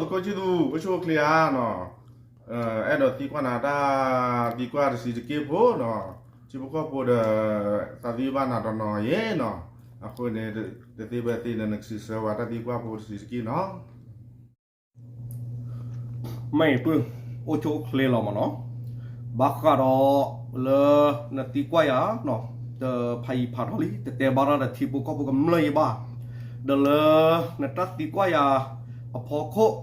သုးခိၣ်ဆံသူ အိၣ်ဆူၣ်အိၣ်ချ့ဧါနီၤ, အဲၣ်ဒိးသံကွၢ်နၤတၢ်သံကွၢ်တဆံးတက့ၢ်ဖိနီၤ, ထံဖိကီၢ်ဖိဒီး သးသံဘၣ်နၤတနီၤယဲနီၤ, အဃိန့ၣ် တသ့ဖဲသ့န့ၣ် နကစံးဆၢဝဲတၢ်သံကွၢ်ဖိတဆံးတက့ၢ်နီၤ. မ့ၢ်ပုၢ် အိၣ်ဆူၣ်အိၣ်ချ့လီၤမ့ၢ်နီၤ, ဘၣ်ဃးဒီးလၢနသံကွၢ်ယၤနီၤ, တဖးယံၤဖးထီလံ တတဲဘၣ်တၢ်ဒီးထံဖိကီၢ်ဖိကမျၢၢ်ယဘၣ်, ဒီးလၢနတၢ်သံကွၢ်ယၤအဖီခိၣ်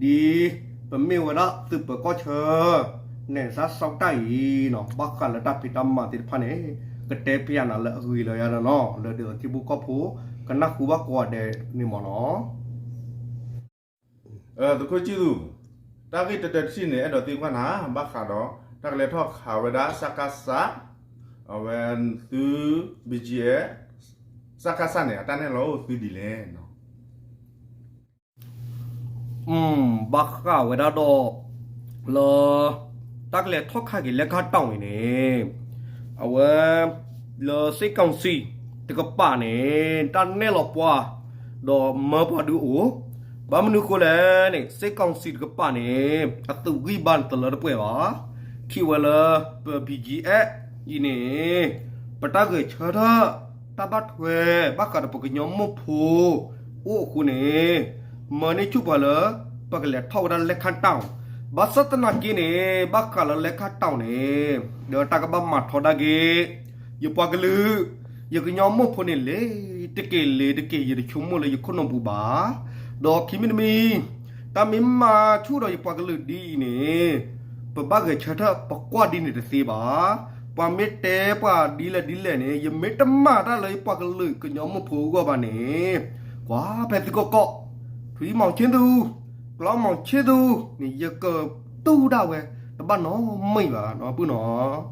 ဒ်ပမ့ၢ်ဝဲဒၣ်သုးပၢၤကီၢ်ဆၢ နဲၣ်စၢ်စီၤတၢ်အံၤနီၤ, ဘၣ်ဃးလၢတၢ်ဖံးတၢ်မၤသ့ၣ်တဖၣ်န့ၣ် ကတဲဖျါနၤလၢအဂ့ၤလၢယၤဒီးနီၤ, လၢဒ်သိးထံဖိကီၢ်ဖိ ကနၢ်ဟူဘၣ်ကိးဂၤဒဲးန့ၣ်မ့ၢ်နီၤ. သုးခိၣ်ဆံသူ တၢ်ဂ့ၢ်တတၢတထံၣ်န့ၣ် အဲၣ်ဒိးသံကွၢ်နၤ ဘၣ်ဃးဒီး တၢ်ကလဲၤထီၣ်ခးဝဲဒၣ် စကစ အဝဲသု ဘီကၠံအဲၣ် စကစ န့ၣ် အတၢ်နဲၣ်လီၤအိၣ်သုဒ်လဲၣ်နီၤ. ဘၣ်ဃးဝဲဒၣ်ဒီး လၢ တၢ်ကလဲၤထီၣ်ခးက့ၤလဲၣ်ခၣ်တီၣ်အံၤန့ၣ် အဝဲ လၢ စစ်ကောင်စီ တကပၤန့ၣ် တၢ်နဲၣ်လီၤပှၤ ဒီးမၢပှၤဒုးအိၣ်, ဘၣ်မနုၤဃိလဲၣ်န့ၣ် စစ်ကောင်စီ တကပၤန့ၣ် အသုးဂံၢ်ဘါန့ၣ်တလၢတပှဲၤဘၣ်, ထံၣ်ဝဲလၢ ပ ဘီကၠံအဲၣ် အံၤန့ၣ် ပတၢ်ဂဲၤဆၢထၢၣ် တၢ်ဘၣ်ထွဲ ဘၣ်ဃးဒီးပကညီမိၢ်ဖိ အိၣ်အဃိန့ၣ် မၢန့ၢ်ဆူၣ်ပှၤလၢ ပကလဲၤထီၣ်ဝဲဒၣ်လဲၣ်ခၣ်တီၣ်, ဘၣ်ဆၣ်သနာ်က့န့ၣ် ဘၣ်ဃးလၢလဲၣ်ခၣ်တီၣ်န့ၣ် ဒီးတၢ်ကဘၣ်မၤထီဒါက့ၤ ယပှၤကလုာ် ယကညီမိၢ်ဖိန့ၣ် လဲၤတက့ၢ်လဲၤတက့ၢ် ယတဆိကမိၣ်လၢယခိၣ်နူာ်ပူၤဘၣ်, ဒီးခံမံၤတမံၤ တၢ်မ့ၢ်မၤဆူၣ်ဒီးယပှၤကလုာ်ဒ်အံၤန့ၣ် ပဘၣ်ဂဲၤဆၢထၢၣ် ပကွၢ်ဒ်န့ၣ်တသ့ဘၣ်, ပှၤမ့ၢ်တဲပှၤဒ်လဲၣ်ဒ်လဲၣ်န့ၣ် ယမ့ၢ်တမၤတၢ်လၢယပှၤကလုာ်ကညီမိၢ်ဖိအဂီၢ်ဘၣ်န့ၣ် ကွၢ်ဖဲသုကီၢ်ကီၢ် ထွံၣ်မီၤဆ့သူ ကျီမီၤဆ့သူန့ၣ် ယကတူၢ်ဒၣ်ဝဲ တဘၣ်နီတမံၤဘၣ်နီၤ ပုၢ်နီၤ.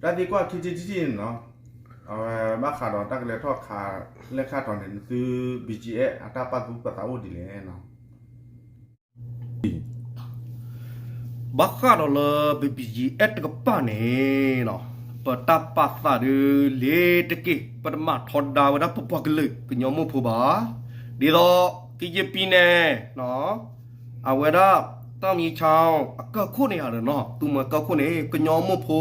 တၢ်သံကွၢ်ခံထံၣ်တထံၣ်န့ၣ်နီၤ, အဝဲဘၣ်ဃးဒီးတၢ်ကလဲၤထီၣ်ခး လဲၣ်ခၣ်တီၣ်န့ၣ် နသု ဘီကၠံအဲၣ် အတၢ်ပာ်သူၣ်ပာ်သးအိၣ်ဒ်လဲၣ်နီၤ. ဘၣ်ဃးဒီးလၢပ ဘီကၠံအဲၣ် တကပၤန့ၣ်နီၤ, ပတၢ်ပာ်သးဒုးလဲၤတက့ၢ် ပတမၤထီဒါဝဲဒၣ်ပပှၤကလုာ်ကညီမိၢ်ဖိဘၣ်, ဒ်သိး ကယဲၢ်ပံၤန့ၣ် အဝဲဒၣ် တၢ်မံၤဆါ အကၢၢ်ခိၣ်န့ၣ်ဧါဒီးနီၤ, သူမွဲကၢၢ်ခိၣ်န့ၣ် ကညီမိၢ်ဖိ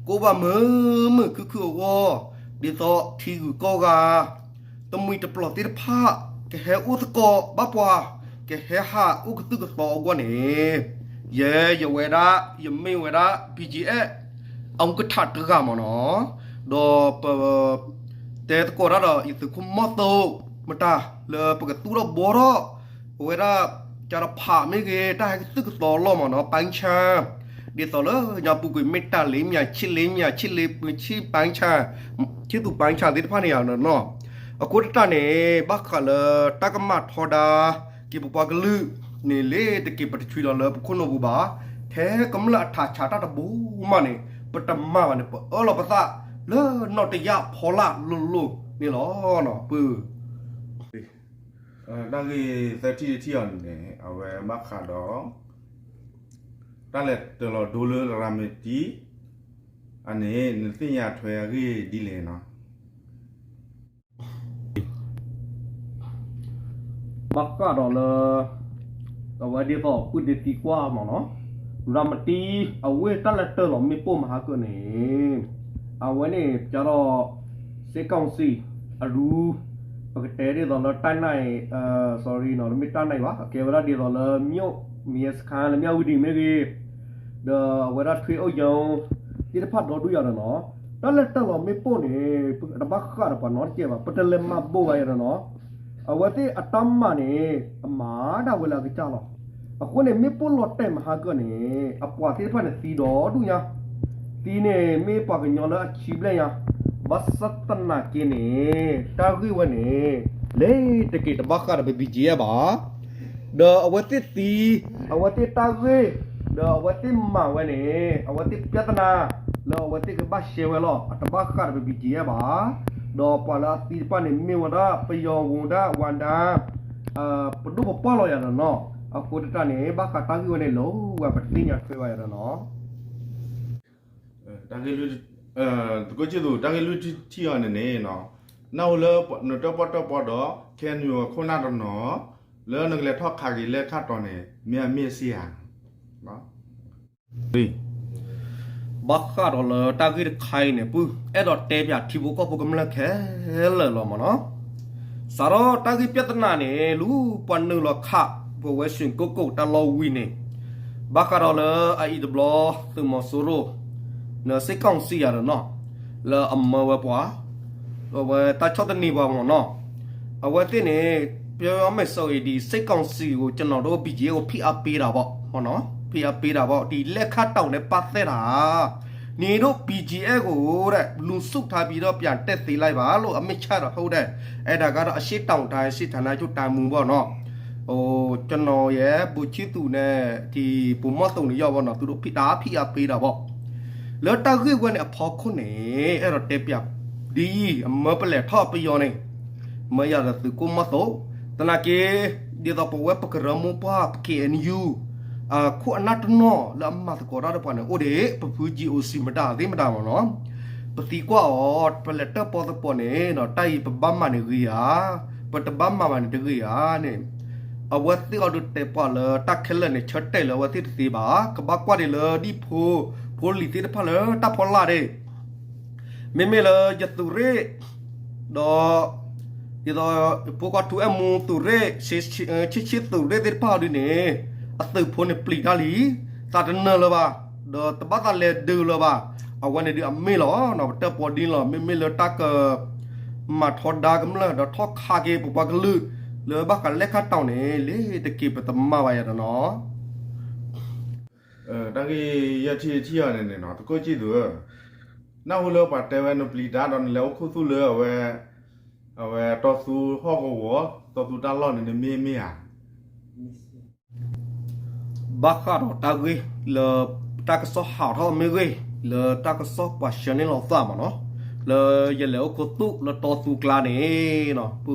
ကအိၣ်ဘၣ်မုာ်မုာ်ခုၣ်ခုၣ်အဂီၢ်, ဒ်သိးထံဂုၤကီၢ်ဂၤ တမှံၤတပျီၤသ့ၣ်တဖၣ် ကဟဲအိၣ်သကိးဘၣ်ပှၤ, ကဟဲဟးအိၣ်ကသုၣ်ကသီအဂီၢ်န့ၣ်, ယဲယဝဲဒၣ် ယမ့ၢ်ဝဲဒၣ် ဘီကၠံအဲၣ် အကထးတဂၤမ့ၢ်နီၤ, ဒီးပ တဲသကိးတၢ်ဒီး ယသုးခိၣ်မီၤသိး မတၤ လၢပကသူၣ်ထီၣ်ဘှီထီၣ် အဝဲဒၣ် ကၢ်တဖးမ့ၢ်ဂ့ၤ တၢ်ဟဲကသုၣ်ကသီလီၤမ့ၢ်နီၤ ပၣ်ဆၣ်, ဒ်သိးလၢညါပူၤကွံာ်မ့ၢ်တၢ်လ့မ့ၢ်ဧါ ဆံးလ့မ့ၢ်ဧါ ဆံးလ့ ဆံးပၣ်ဆၣ်, ဆံးသူၣ်ပၣ်ဆၣ်သ့ၣ်တဖၣ်န့ၣ်ဧါနီၤ, အဃိတၢ်န့ၣ် ဘၣ်ဃးလၢတၢ်ကမၤထီဒါ က့ၤပပှၤကလုာ်န့ၣ် လဲၤတက့ၢ်ပတဆှံလီၤလၢပခိၣ်နူာ်ပူၤဘၣ်, ထဲကမျၢၢ်အထးဆးတၢ်တဘိမးန့ၣ် ပတမၤဘၣ်န့ၣ် ပအၢၣ်လီၤပသးလၢနီၢ်တယၢ်ဖီလာ်လိၤလိၤန့ၣ်လီၤ. ပ တၢ်ဂ့ၢ်သၢထံၣ်တထံၣ်အံၤန့ၣ် အဝဲဘၣ်ဃးဒီး တၢ်လဲၤတၢၤလီၤဒိလၢရၤမတံ အန့ၣ် နသ့ၣ်ညါထွဲအဂ့ၢ်ဒ်လဲၣ်နီၤ. ဘၣ်ဃးဒီးလၢ အဝဲဒ်သိးပုၢ်ဒ့သံကွၢ်မ့ၢ်နီၤ, ရၤမတံ အဝဲတၢ်လဲၤတၢၤလီၤမ့ၣ်ပိၢ်မဟါကၢန့ၣ် အဝဲန့ၣ် ကဒီး စစ်ကောင်စီ အရူ ပကတဲဒ်သိးလၢ တိုင်းနဲ့ sorry နီၤ တမ့ၢ်တိုင်းနဲ့ ဘၣ် အကဲဝဲဒၣ်ဒ်သိးလၢ မြို့ ရဲစခန်း လၢ မြဝတီ မ့ၢ်ဂ့ၤ ဒီးအဝဲဒၣ်ထွေအုပ်ရုံး သ့ၣ်တဖၣ်ဒီဒူၣ်ယၤဒီးနီၤ, တၢ်လဲၤတၢၤလီၤမ့ၣ်ပိၢ်န့ၣ် ပတဘၣ်ဃးဒီးပှၤနီတစဲးဘၣ်, ပတလဲၤမၤဘိးဘၣ်ယၤဒီးနီၤ, အဝဲသ့ၣ်အတၢ်မၤန့ၣ် အမၤဒၣ်ဝဲလၢအကစၢ်လီၤ. အဃိန့ၣ် မ့ၣ်ပိၢ်လီၤတဲာ်မဟါကၢန့ၣ် အပှၤသ့ၣ်တဖၣ်န့ၣ်သံဒီဒူၣ်ညါ, သံန့ၣ်မ့ၢ်ပှၤကညီလၢအဆံဘျဲၣ်ညါ, ဘၣ်ဆၣ်သနာ်က့န့ၣ် တၢ်ဂ့ၢ်ဝဲန့ၣ် လဲၤတက့ၢ်တဘၣ်ဃးဒီးပ ဘီကၠံအဲၣ် ဘၣ် ဒီးအဝဲသ့ၣ်သံ, အဝဲသ့ၣ်တၢ်ဂ့ၢ်, ဒီးအဝဲသ့ၣ်မၤဝဲန့ၣ် အဝဲသ့ၣ် ပြဿနာ လၢအဝဲသ့ၣ်ကဘၣ်ရှဲဝဲလီၤ, အတဘၣ်ဃးဒီးပ ဘီကၠံအဲၣ် ဘၣ်, ဒီးပှၤလၢအသံတဖၣ်န့ၣ် မ့ၢ်ဝဲဒၣ် ပယီၤဝူၤဒၣ် ဝၤဒၣ် ပဒိၣ်ပပှၢ်လီၤယၤဒီးနီၤ, အဃိတၢ်န့ၣ် ဘၣ်ဃးတၢ်ဂ့ၢ်ဝဲန့ၣ် လီၤဝဲပတသ့ၣ်ညါထွဲဘၣ်ယၤဒီးနီၤ. တၢ်ဂ့ၢ်လွံၢ်, သုးခိၣ်ဆံသူ တၢ်ဂ့ၢ်လွံၢ်ထံၣ်အံၤန့ၣ်န့ၣ်, နၢ်ဟူလၢနတၢၣ်ပီၣ်တၢၣ်ပီဒီး ခဲနုာ်အခိၣ်နၢ်တနီၤ, လၢနကလဲၤထီၣ်ခးက့ၤလၢခါတီၤန့ၣ် မ့ၢ်အမ့ၢ်စ့ဧါ. ဘၣ်ဃးဒီးလၢတၢ်ဂ့ၢ်တခါအံၤန့ၣ် ပုၢ် အဲၣ်ဒိးတဲပၠးထံဖိကီၢ်ဖိကမျၢၢ်ခဲလၢာ်လီၤမ့ၢ်နီၤ. စးထီၣ်တၢ်ဂ့ၢ်ပြဿနာန့ၣ် လူၤပှၤနုာ်လီၤခး ပဝဲ ရွှေကုက္ကို တၢ်လီၢ်ဝံၤန့ၣ် ဘၣ်ဃးဒီးလၢအအံၤတဘျီ သုးမီၤစိရိၤ နစ့ၢ်ကီးစံးယၤဒီးနီၤ လၢအမၢဝဲပှၤ အဝဲတၢ်ဆီၣ်သနံးပှၤမ့ၢ်နီၤ. အဝဲသ့ၣ်န့ၣ် ပြောမယ်ဆိုရင် ဒီစစ်ကောင်စီကို ကျွန်တော်တို့ ဘီဂျီအယ်ဖ် ဖိအားပေးတာပေါ့မ့ၢ်နီၤ, ဖိအားပေးတာပေါ့, ဒီလက်ခတ်တောင်နဲ့ပတ်သက်တာ နင်တို့ ဘီဂျီအယ်ဖ် ကို တဲ့ လူစုထားပြီးတော့ ပြန်တက်သေးလိုက်ပါလို့ အမိန့်ချတာဟုတ်တယ်. အဲဒါကတော့ အရှေ့တောင်တိုင်း စစ်ဌာနချုပ်တိုင်းမှူးပေါ့နော်. ဟို ကျွန်တော်ရယ် ဗိုလ်ချစ်သူနဲ့ ဒီ ဗိုလ်မော့သုန် နှစ်ယောက်ပေါ့နော်, သူတို့ ဖိ- တအားဖိအားပေးတာပေါ့. လၢတၢ်ဂ့ၢ်ဝဲန့ၣ်အဖီခိၣ်န့ၣ် အဲၣ်ဒိးတဲပၠး ဒ်အံၤ အမၢပလဲၤထီၣ်ပယီၤန့ၣ် မၢယၤဒီးသုးခိၣ်မီၢ်သိး, သနာ်က့ ဒ်သိးပဝဲပကရၢမိၢ်ပှၢ် ပ ခ့ၣ်အဲၣ်ယူၣ် အခိၣ်အနၢ်တနီၤလၢအမၤသကိးတၢ်ဒီးပှၤန့ၣ် အိၣ်ဒံး ပဖု ကၠံအိၣ်စံး မတၤသ့ၣ်မတၤမ့ၢ်နီၤ, ပသံကွၢ်အီၤ ပလဲၤတၢၣ်ပီၣ်သကိးန့ၣ်ဒီး တၢ်အံၤပဘၣ်မၤန့ၣ်ဂ့ၤဧါ, ပတဘၣ်မၤဘၣ်န့ၣ်တဂ့ၤဧါန့ၣ် အဝဲသ့ၣ်အီၤဒုးတဲပှၤလၢတၢ်ခဲလၢာ်န့ၣ် ဆၢတဲာ်လၢအဝဲသ့ၣ်တသ့ဘၣ်, ကဘၣ်ကွၢ်ဒံးလၢဒ်ဖိ ဖိလံၤသ့ၣ်တဖၣ်လၢတၢ်ဖီလာ်ဒံး, မ့မ့ၢ်လၢယသုးရ့ၣ် ဒီး ဒ်သိး ဖိခွါထူအဲၣ်မူသုးရ့ၣ် ဆ့ဆ့သုးရ့ၣ်သ့ၣ်တဖၣ်အီၤဒုးန့ၣ် အသုးဖိန့ၣ်ပျံၤတၢ်လံ, သးတနၢၤလၢၤဘၣ်, ဒီးတဘၣ်သးလဲၤဒုးလၢၤဘၣ်, အဝဲန့ၣ်ဒုးအမ့ၢ်လီၤနီၤ, ပတၢၣ်ပီၣ်ဒ်န့ၣ်လီၤ, မ့မ့ၢ်လၢတၢ်က မၤထီဒါကမျၢၢ် ဒီးထီၣ်ခးက့ၤပပှၤကလုာ် လၢဘၣ်ဃးလၢခါတီၤန့ၣ် လ့ၤတက့ၤပတမၤဘၣ်ယၤဒီးနီၤ. တၢ်ဂ့ၢ်ယဲၢ်ထံၣ်ထံၣ်အီၤန့ၣ်န့ၣ်နီၤ, သုးခိၣ်ကၠံၣ်သူးဧၢ, နၢ်ဟူလၢပှၤတဲဝဲနပျံၤတၢ်ဒီးနလဲၤအိၣ်ခူသူၣ်လၢအဝဲ အဝဲတီသူဟီၣ်ကဝီၤ တီသူတၢ်လီၢ်န့ၣ် နမ့ၢ်မ့ၢ်ဧါ. ဘၣ်ဃးဒီးတၢ်ဂ့ၢ်လၢ တၢ်ကစီၣ်ဟးထီၣ်မ့ၢ်ဂ့ၤ လၢတၢ်ကစီၣ်ပှၤဆှၢန့ၢ်လီၤသးမ့ၢ်နီၤ, လၢယလဲၤအိၣ်ခူသူၣ်လၢတီသူကျါန့ၣ်နီၤ,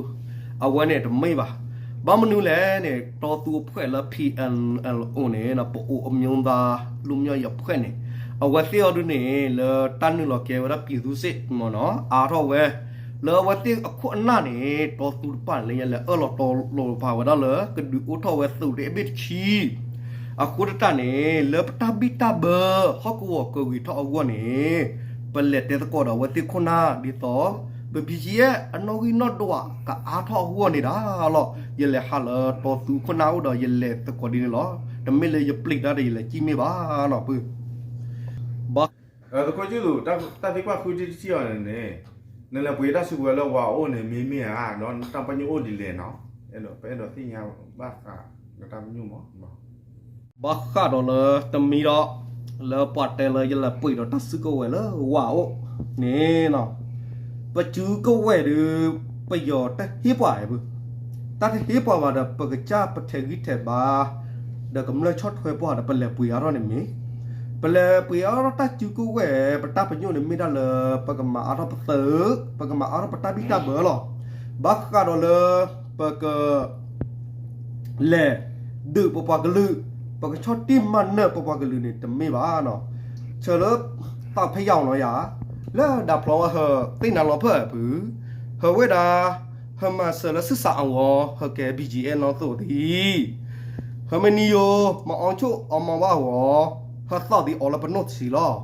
အဝဲန့ၣ်တမ့ၢ်ဘၣ်. ဘၣ်မနုၤလဲၣ်န့ၣ် တီသူအဖှဲးလၢ ဖံၣ်အဲၣ်လ်အိၣ် န့ၣ် ပအိၣ်အမျိုးသား လွတ်မြောက်ရေးအဖွဲ့ န့ၣ် အဝဲသ့ၣ်အီၤဒုးန့ၣ် လၢတၢ်နုာ်လီၤကဲဝဲဒၣ် ပြည်သူ့စစ် မ့ၢ်နီၤ အါထီၣ်ဝဲ လၢအဝဲသ့ၣ်အခိၣ်အနၢ်န့ၣ် တီသူတဖၣ်န့ၣ် လၢယလဲၤအၢၣ်လီၤတီၤလီၤဖးဝဲဒၣ်လၢ ကဒုးအိၣ်ထီၣ်ဝဲသုးရ့ၣ်အဘ့ၣ်တဆံ အဃိသတးန့ၣ် လၢပတၢ်ဘံၣ်တၢ်ဘၢ ဟီၣ်ကဝီၤကဂ့ၤထီၣ်အဂီၢ်န့ၣ် ပလဲၤတဲသကိးဒီးအဝဲသ့ၣ်ခိၣ်နၢ် ဒ်သိး ပ ဘီကၠံအဲၣ် အနီၣ်ဂံၢ်နီၣ်ဒွး ကအါထီၣ်အဂီၢ်န့ၣ်ဒၣ်လီၤ. ယလဲၤဟးလၢတီသူခိၣ်နၢ်အိၣ်ဒီး ယလဲၤသကိးဒ်န့ၣ်လီၤ. တမ့ၢ်လၢယပျံၤတၢ်ဒီး ယလဲၤစံၣ်မ့ၢ်ဘၣ်နီၤ ပုၢ်. သုးခိၣ်ကၠံၣ်သူး တၢ်သံကွၢ်ဃုထံၣ်တထံၣ်အီၤန့ၣ်န့ၣ် နလဲၤပှ့ၤတၢ်စုကဝဲၤလၢဝၤအိၣ်န့ၣ် မ့ၢ်မ့ၢ်ဧါ, ဒီးနတၢ်ပညိၣ်အိၣ်ဒ်လဲၣ်နီၤ. ပအဲၣ်ဒိးသ့ၣ်ညါဘၣ်ဃးနတၢ်ပညိၣ်မး. ဘၣ်ဃးဒီးလၢတမံၤဒီး လၢပှၤတဲလၢယလဲၤပှ့ၤဒီးတၢ်စုကဝဲၤလၢဝၤအိၣ်န့ၣ်နီၤ, ပစုကဝဲၤဒုး ပယီၤတဟ့ၣ်ပှၤဧါ, တၢ်တဟ့ၣ်ပှၤဘၣ်ဒီး ပကစၢ်ပထဲးဂံၢ်ထဲးဘါ ဒီးကမျၢၢ်ဆီၣ်ထွဲပှၤဒီး ပလဲၤပှ့ၤအါထီၣ်န့ၣ်မ့ၢ်, ပလဲၤပှ့ၤအါထီၣ်တၢ်စုကဝဲၤ ပတၢ်ပညိၣ်န့ၣ်မ့ၢ်ဒၣ်လၢ ပကမၤအါထီၣ်ပသုး, ပကမၤအါထီၣ်ပတၢ်ဘံၣ်တၢ်ဘၢလီၤ. ဘၣ်ဃးဒီးလၢ ပက လဲၤဒုးပပှၤကလုာ်, ပကဆီၣ်တံၢ်မၤနၢၤပပှၤကလုာ်န့ၣ် တမ့ၢ်ဘၣ်နီၤ. ဆၢလၢ သးဖဲယၤနီၤယၤ, လၢဒၣ်ဖျီဝဲဟၢသ့ၣ်နၤလီၤဖၢၣ်ဖု, ဟၢဝဲဒၣ် ဟၢမၤစၢၤလၢ စစ်ဆင်အဂီၢ် ဟၢကဲ ဘီကၠံအဲၣ်နီၣ်သိးသံ ဟၢမနံၤယိၤ မၤအီၣ်ဆိၣ်အီမၤဘၣ်အဂီၢ် ဟၢသီၣ်သံအီၤလၢပနီၣ်တဆံလီၤ.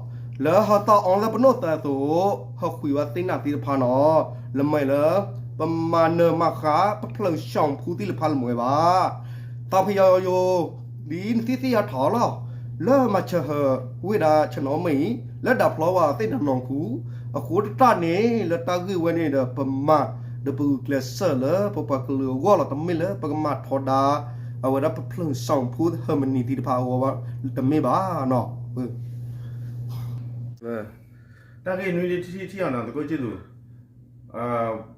လၢဟၢသီၣ်အီလၢပနီၣ်သၢအသိး ဟၢဃုာ်ဝဲသ့ၣ်နၤသ့ၣ်တဖၣ်နီၤ, လၢမ့ၢ်လၢ ပမၤနၢၤမၤဃါ ပဖျၢၣ်ဆှီဖူသ့ၣ်တဖၣ်လၢမ့ၢ်ဝဲဘၣ်. သးဖဲယၤယိၤ ဒ်နသ့ၣ်သ့ၣ်ညါထီၣ်လီၤ. လၢမၤစၢၤဟၢဝဲဒၣ်ဆၢနီၤမ့ၢ်အံၤ လၢဒၣ်ဖျီဝဲသ့ၣ်ဒီးနီၢ်ခူ, အဃိတၢ်န့ၣ် လၢတၢ်ဂ့ၢ်ဝဲန့ၣ်ဒီး ပမၤဒီးပဂုာ်ကျဲးစၢးလၢပပှၤကလုာ်အဂီၢ်လီၤ. တမ့ၢ်လၢပကမၤထီဒါ အဝဲဒၣ်ပဖျၢၣ်ဆှီဖူဟၢမနံၤသ့ၣ်တဖၣ်အဂီၢ်ဘၣ်, တမ့ၢ်ဘၣ်နီၤ. တၢ်ဂ့ၢ်နွံထံၣ်တထံၣ်အီၤနီၤ သုးခိၣ်ကၠံၣ်သူး,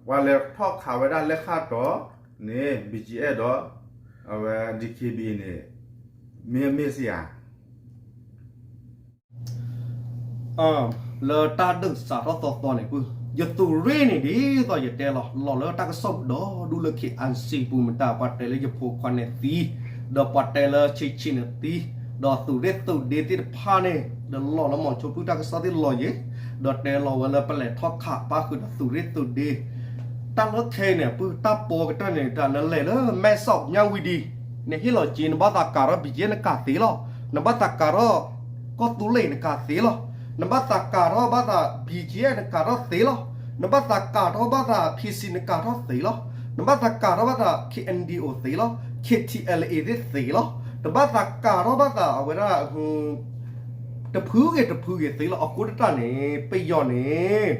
ပှၤလဲၤထီၣ်ခးဝဲဒၣ်လၢခါတီၤန့ၣ် ဘီကၠံအဲၣ်ဒီး အဝဲ ဒီကၠံဘံန့ၣ် မ့ၢ်မ့ၢ်စ့ဧါ. လၢတၢ်ဒုးစးထီၣ်သီသီန့ၣ် ယသုးရ့ၣ်န့ၣ် ဒ်သိးယတဲလီၤ လီၤလၢတၢ်ကစီၣ်ပူၤဒီဒူၣ်လၢ ခ့ၣ်အဲၣ်စံၣ် ပူၤမတၤ ပှၤတဲလၢယဖိခွါန့ၣ်သံ, ဒီးပှၤတဲလၢဆံးဆံးန့ၣ်သံ, ဒီးသုးရ့ၣ်သုးဒ့သ့ၣ်တဖၣ်န့ၣ် ဒီးလီၤလၢမီၤဆိဖုၣ်တၢ်ကစီၣ်သ့ၣ်လီၤယံၤ, ဒီးတဲလီၤဝဲလၢပလဲၤထီၣ်ခးပၣ်ဃုာ်ဒီးသုးရ့ၣ်သုးဒ့ တၢ်လၢခဲအံၤန့ၣ် ပုၢ်တၢ်ပီကတၢၢ်န့ၣ် တၢ်နလဲၤလၢ မဲဆီး မြဝတီ နဟ့ၣ်လီၤက့ၤ နဘၣ်သးကးထီၣ် ဘံၣ်ကဲ နကးသ့လီၤ. နဘၣ်သးကးထီၣ် ကီၢ်သူလ့ၤ နကးသ့လီၤ. နဘၣ်သးကးထီၣ်ဘၣ်သး ဘံၣ်ကဲ နကးထီၣ်သ့လီၤ. နဘၣ်သးကးထီၣ်ဘၣ်သး ဖံစံ နကးထီၣ်သ့လီၤ. နဘၣ်သးကးထီၣ်ဘၣ်သး ခ့ၣ်အဲၣ်ယူၣ် သ့လီၤ. ခ့ၣ်ထံၣ်အဲလ်အ့ သ့သ့လီၤ. နဘၣ်သးကးထီၣ်ဘၣ်သးအဝဲဒၣ် တဖုဂ့ၤတဖုဂ့ၤသ့လီၤ. အဃိသတးန့ၣ် ပယီၤန့ၣ်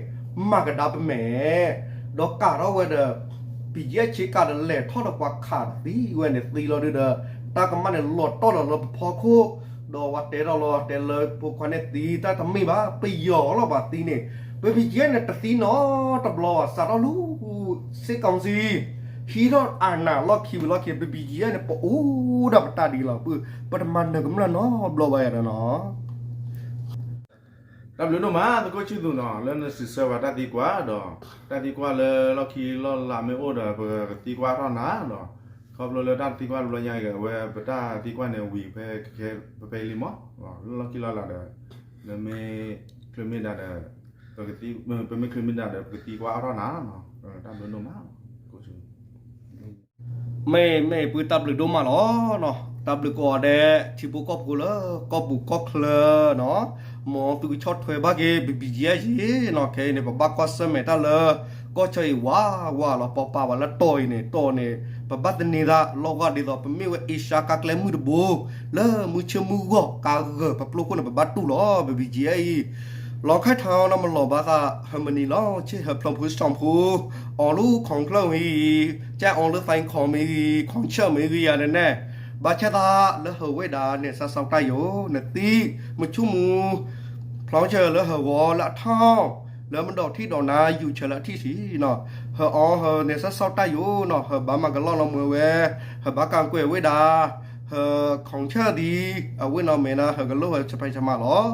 မၤကဒါပမဲာ် ဒီးကးထီၣ်ဝဲဒီး ဘံၣ်ကဲ ဆ့ကၤဒီး လဲၤထီၣ်ဒီးပှၤခးတသံဝဲန့ၣ်သံလီၤဒုဒီး တၢ်ကမၣ်န့ၣ်လီၤတီၢ်ဒီးလၢပဖီခိၣ်, ဒီးပှၤတဲထီၣ်လီၤတဲလၢဖိခွါန့ၣ်သံ တၢ်တမ့ၢ်ဘၣ် ပယီၤလီၤပှၤသံန့ၣ်, ပဘံၣ်ကဲန့ၣ်တသံနီတဘျီဘၣ် စးထီၣ်လၢ စစ်ကောင်စီ ဟံးထီၣ်အာဏာလီၢ်ခံဝံၤလီၢ်ခံ ပဘံၣ်ကဲန့ၣ် ပအိၣ်ဒၣ်ပတၢ်ဒ်လီၤ ပတမၤနၢၤကမျၢၢ်နီတဘျီဘၣ်ယၤဒီးနီၤ. တၢ်ဘျုးဒိၣ်မး သကိးဆံသူးနီၤ လၢနစံးဆၢဝဲတၢ်သံကွၢ်ဒီး တၢ်သံကွၢ်လၢလီၢ်ခံလီၢ်လးမ့ၢ်အိၣ်ဒီး ပကသံကွၢ်ထီၣ်နၤဒီး ခီဖျိလၢတၢ်သံကွၢ်တဘျီညါအံၤ အဝဲပတၢ်သံကွၢ်န့ၣ်ဝံၤဖဲ ဖဲလံမး လၢလီၢ်ခံလီၢ်လးဒီး လၢမ့ၢ်ချုးမ့ၢ်ဒၣ်ဒီး ပမ့ၢ်ချုးမ့ၢ်ဒၣ်ဒီး ပကသံကွၢ်အါထီၣ်နၤ တၢ်ဘျုးဒိၣ်မး မ့ၢ်မ့ၢ်ပုၢ်တၢ်ဘျုးဒိၣ်မးလီၤ. တၢ်ဘျုးကိးဂၤဒဲး ထံဖိကီၢ်ဖိလၢ ကီၢ်ပူၤကီၢ်ချၢနီၤ, မ်သုကဆီၣ်ထွဲဘၣ်က့ၤ ပဘံၣ်ကဲယ့ၤနီၤ, ခဲအံၤန့ၣ် ပဘၣ်ကွၢ်ဆၢၣ်မဲာ်တၢ်လၢ ကီၢ်ဆၢအံၤဝးဝးလီၤ. ပပာ်ဝဲလၢတီၤအံၤန့ၣ် တီၤန့ၣ် ပဘၣ်သန့ၤသးလီၤဂာ်ဒ်သိး ပမ့ၢ်ဝဲအ့ရှါကါကျဲမုၢ်တဘိ လၢမုၢ်ဆ့ၣ်မုၢ်ဂီၤကါဂၢၢ် ပပျိခိၣ်န့ၣ် ပဘၣ်တူၢ်လီၤ ပဘံၣ်ကဲအံၤ လီၤခါထီနီၤ မ့ၢ်လီၤဘၣ်သး ဟၢမနံၤလီၤ ဆ့ၣ်ဟၢဖျီဖိစီၤဖိ အီၤလၢ ခီၣ်ချၢၣ် မ့ၢ်ဂ့ၤ, ကၠဲအီၤလၢ သဲခီၣ် မ့ၢ်ဂ့ၤ, ခီၣ်ဆၢၣ် မ့ၢ်ဂ့ၤယၤန့ၣ်, ဘၣ်ဆၣ်သးလၢဟၢဝဲဒၣ် နဆၢ်ဆီၣ်တၢ်ယိာ် နသံ မုၢ်ဆူၣ်မူ ဖျီဆၢၣ်လၢဟၢဂီၤလၢအထီၣ် လၢမ့ၢ်ဒီးထံၣ်ဒီးနၤ ယူၤဆၢၣ်လၢအထံၣ်ဆံးနီၤ, ဟၢအီၤဟၢနဆၢ်ဆီၣ်တၢ်ယိာ်နီၤ, ဟၢဘၣ်မၤကလီၢ်နီၢ်မွဲဝဲ, ဟၢဘၣ်ကၢ်ကွဲးဝဲဒၣ် ဟၢခီၣ်ဆၢၣ်သံ အဝဲနီၢ်မဲာ်နၤ ဟၢကလိၣ်ဟၢဆၢဖဲဆၢမးလီၤ.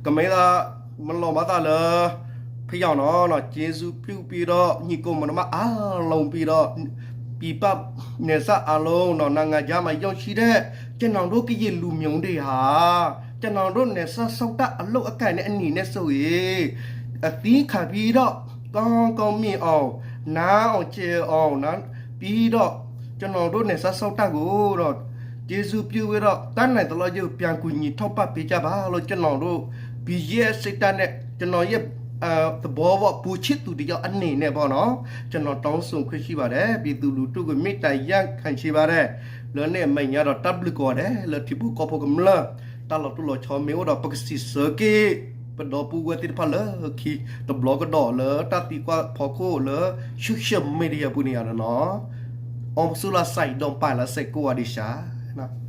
ကမ့ၢ်သး မ့ၢ်လီၤဘၣ်သးလၢ ဖယီၤနီၤ ကျေးဇူးပြုပြီးတော့ ညီအစ်ကိုမောင်နှမအားလုံး ပြီးတော့ ပြည်ပနယ်စပ်အားလုံးနော် နိုင်ငံခြားမှာရောက်ရှိတဲ့ ကျွန်တော်တို့ကရင်လူမျိုးတွေဟာ ကျွန်တော်တို့နယ်စပ်စောင့်တပ်အလုပ်အကိုင်နဲ့အနေနဲ့ဆိုရင် အသီးခံပြီးတော့ ကောင်းကောင်းမြင်အောင် နားအောင်ကျယ်အောင်နော် ပြီးတော့ ကျွန်တော်တို့နယ်စပ်စောင့်တပ်ကိုတော့ ကျေးဇူးပြုပြီးတော့ တတ်နိုင်သလောက်ရုပ်ပြန်ကူညီထောက်ပံ့ပေးကြပါလို့ ကျွန်တော်တို့ BGF စစ်တပ်နဲ့ ကျွန်တော်ရဲ့ သဘောပေါ့ ပူချစ်သူတစ်ယောက်အနေနဲ့ပေါ့နော် ကျွန်တော်တောင်းဆိုခွင့်ရှိပါတယ် ပြည်သူလူထုကိုမေတ္တာရပ်ခံချင်ပါတယ် လၢန့ၣ်အမဲာ်ညါဒီးတၢ်ဘျုးကိးဂၤဒဲး လၢထံဖိကီၢ်ဖိကမျၢၢ် တၢ်လီၤတိၢ်လီၤဆီမ့ၢ်အိၣ်ဒီး ပကစံးဆၢက့ၤ ပဒီပုၢ်ဝဲၢ်သ့ၣ်တဖၣ်လၢခံ တဘျီကဒီးလၢတၢ်သံကွၢ်ဖီခိၣ်လၢ social media ပူၤန့ၣ်ယါနီၤ အောင်ဆူလာဆိုင် ဒီးပာ်လၢစဲးကိးဝါဒံးရှါနီၤ